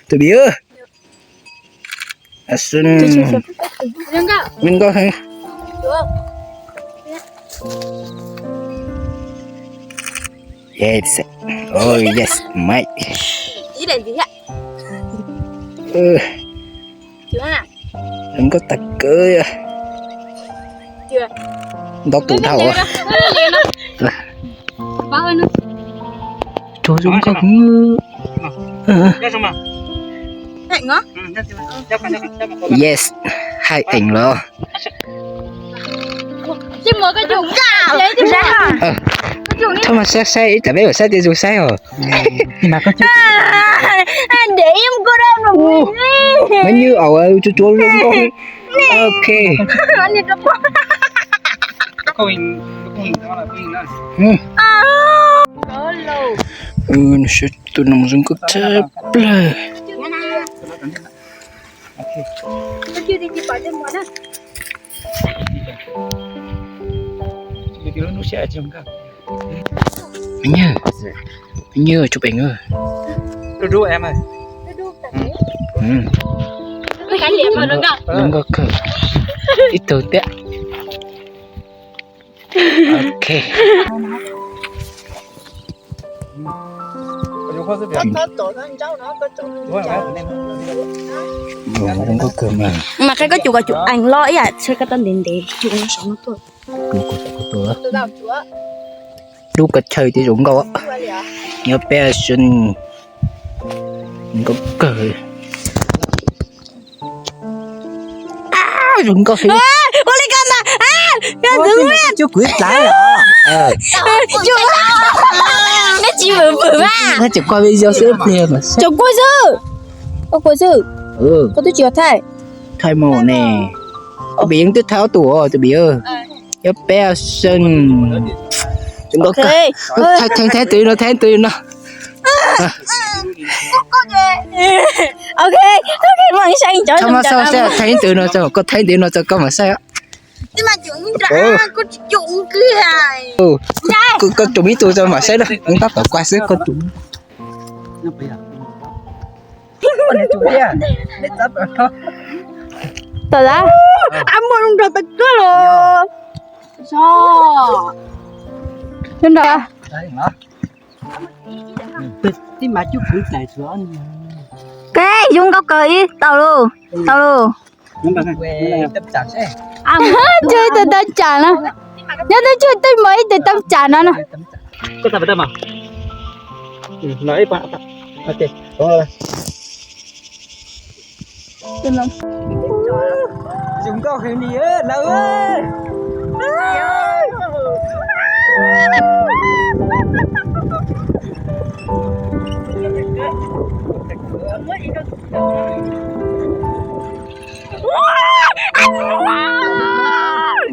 Tus pim. Xwb. Zoo nkauj heev. Yes. Oh yes, mate. Zoo nkauj tag kawg. Ntau tus dhau. Tsuag zoo nkauj. Yes, haj eem los. Thaum mas saib saib ib tsam peb mam saib tias zoo saib os. Mas nyuj aus tsuag tsuag zoo nkauj. Ok. Tus no zoo nkauj tshaj plaws. Me nyuam, me nyuam tsuas peem. Zoo nkauj kawg. Ib tug thiab. Ok. Zoo nkauj kawg mas. Mas qhia koj cus kom cus ees loj ib yam, tshe koj tau ntev ntev cus no saum no tuaj. Lub koj chaw tias zoo nkauj. Nyob peb zoo nkauj kawg. Zoo nkauj heev. Ua li ko ntag. Coj kuv ib tsav los. Neb tsis vwm vwm mas. Neb tsis koj video xwb pliag mas. Cov kuj xwb. Koj kuj xwb. Koj twb tsis yog thaij. Thaij mus ne. Tus pim yeej twb thaij ob tug os tus pim. Nyob peb seej. Zoo nkauj kawg. Thaij thaij tus no, thaij tus no. Ok, ok, mam saib. Thaij tus no, koj thaij tus no, koj mam saib. Koj tsuas ib tug mam saib na, tab tom kuaj xwb koj tus. Tawm lawm. Ab, muaj zoo nraug tag kawg los. Zoo nraug. Kej, zoo nkauj kawg ib, tau lauj, tau lauj. Tshuav ib tug tau tsam no, nyob twb tshuav tej mos ib tug tau tsam no na. Zoo nkauj heev li lawm.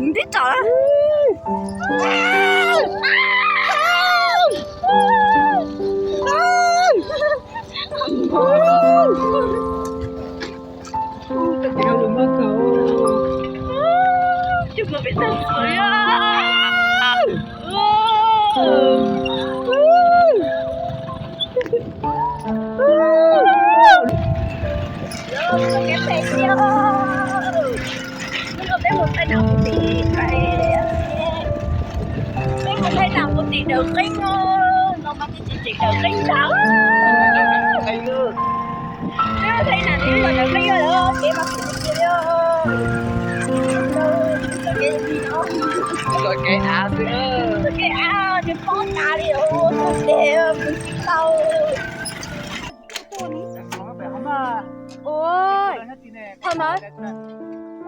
Ntib tsom. Peb mus thaij nam mus tim, peb mus thaij nam mus tim Dawm Qeeb no, no mas tsis tseem Dawm Qeeb ntag. Peb mus thaij nam tim Dawm Qeeb lawm, kev mas tsis tseem li. Txoj kev av xwb, txoj kev av nws pob tas li, tus tes mus tsis tau. Ua, thaum no,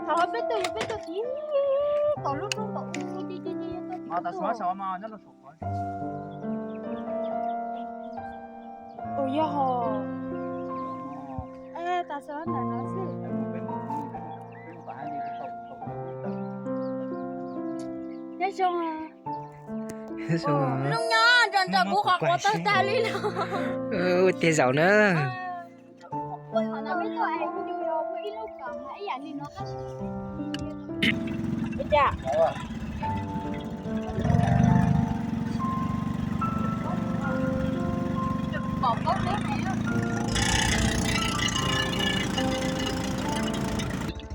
thaum no peb tuaj, peb tuaj tiv tom lub roob tom u, ua yog hos. Tas xwb ntawm no xwb. Nyob zoo. Zoo nyob, nrog nrog kuv qhov quav tawg tag li no. Ua tiag zaum na.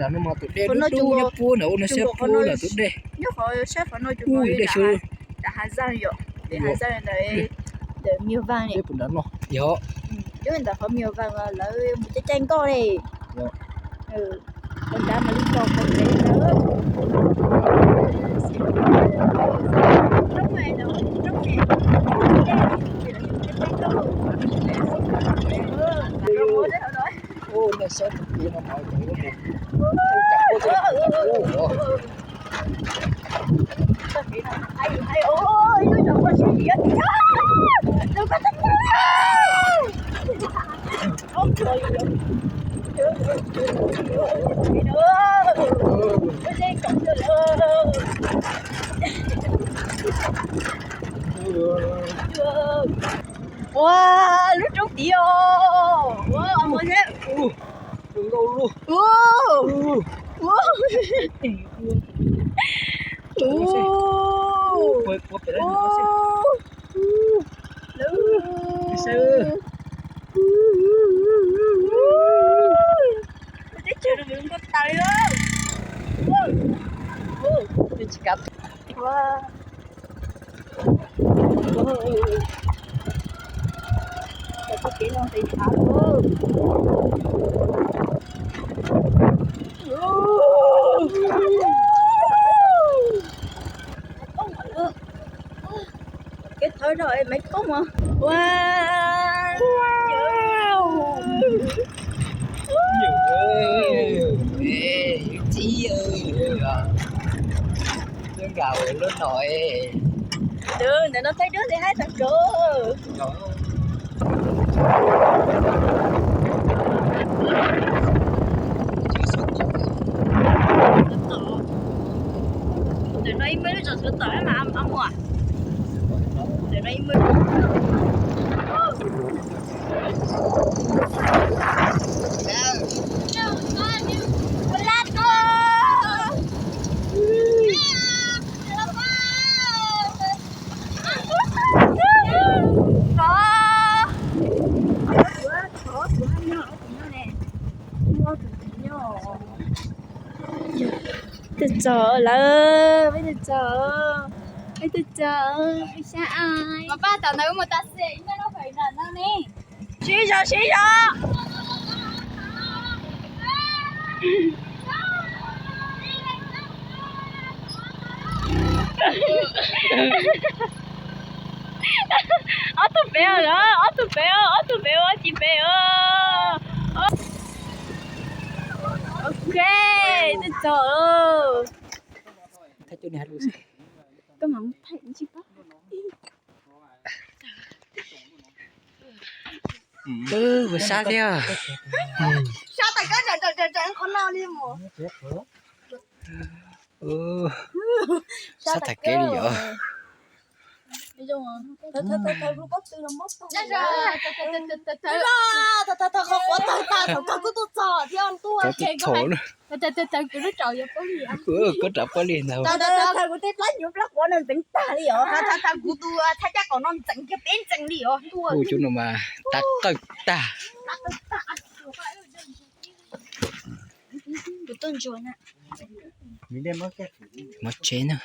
Tus dej dub dub nyob puag nram ua no, sab puag nram tus dej. Nyob qhov sab qhov no, tus no dej xyov, nram Hav Zaj yom, pem Hav Zaj ntawd, ntawm Mias Vaj ne. Peb puas nram no yog, ntawm qhov Mias Vaj lawv mus caij caij nkoj ne. Qhov nrad mas lub roob qhov pem ntawd. Ua, lub roob tid os. Ua, mus seb. Teb chaws no nkauj tas li. Kev thawv no es Maiv Koob os. Ua, txiv, lub no es, ntawm no thaij duab li haib tag nrho. Ntawm no ib muaj lub zos Suav Tom mas, ntawm no ib muaj. Twb txog lawm, peb twb txog, peb twb txog, peb xyab ai. Mas pab tom ntawd mus tas xwb, ib nyuag lub fais nram no ne. Siv zog, siv zog. Ob tug pem os, ob tug pem os, ob tug pem ua ci pem os. Ok, twb txog lawm. Koj mam thaij tsis pab. Ua sab thiab. Sab tas kev li os. Qhov quav tawg tas thaum kawg kuj tuaj txog thiab ntuj. Koj rov poj li ntag. Kuv tej plab nyuv plab quav no ntxeev tag li os. Kuv tus thaj caj qaum no ntxeev kiag peb ntxees li os ntuj. Kuv cov no mas tas qawj tag. Mov tsev na.